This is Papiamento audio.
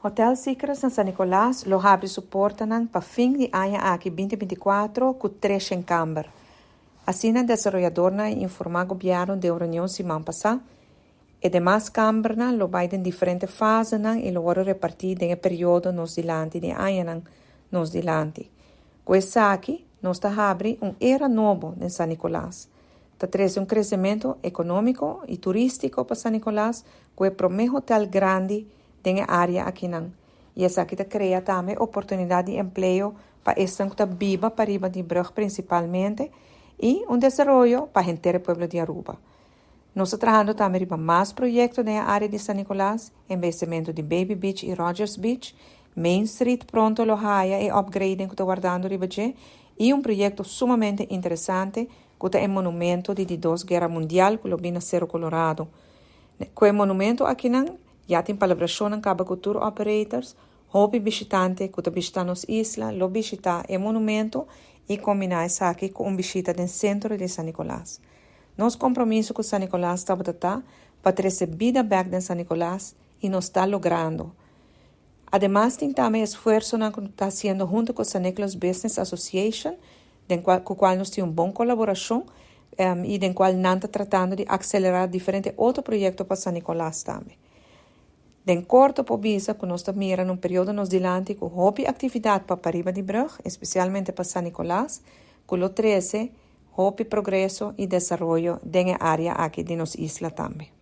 Hotel Secrets na San Nicolas lo habri su portanan pa fin di aña aki 2024 cu 300 kamber. Asina e desaroyadornan a informa gobierno den un reunion siman pasa. E demas kambernan lo bay den diferente fasenan y lo wordo reparti den e periodo nos dilanti di añanan nos dilanti. Cu esaki nos ta habri un era nobo den San Nicolas. Ta trece un crecemento economico y turistico pa San Nicolas cu e prome hotel grandi den e area akinan. Y esaki ta crea tambe oportunidad di empleo pa esnan cu ta biba pariba di brug principalmente y un desaroyo pa henter e pueblo di Aruba. Nos ta trahando tambe riba mas proyecto den e area di San Nicolas, embeyecimento di Baby Beach y Rogers Beach, Main Street pronto lo haya e upgrading cu ta wardando riba dje y un proyecto sumamente interesante cu ta e monumento di di Dos Guera Mundial cu lo bin na Cero Colorado. Cu e monumento akinan ya tin palabracionnan caba cu tour operators, hopi bishitante cu ta bishita nos isla lo bishita e monumento y combina esaki cu un bishita den centro di San Nicolas. Nos compromiso cu San Nicolas tabata ta pa trece bida bek den San Nicolas y nos ta logrando. Ademas tin tambe esfuersonan cu ta haciendo hunto cu San Nicolas Business Association, den cual cu cual nos tin un bon colaboracion y den cual nan ta tratando di acelera diferente otro proyecto pa San Nicolas tambe. Den corto por bisa cu nos ta mira un periodo nos dilanti cu hopi actividad pa pariba di brug, especialmente pa San Nicolas, cu lo trece hopi progreso y desaroyo den e area aki di nos isla tambe.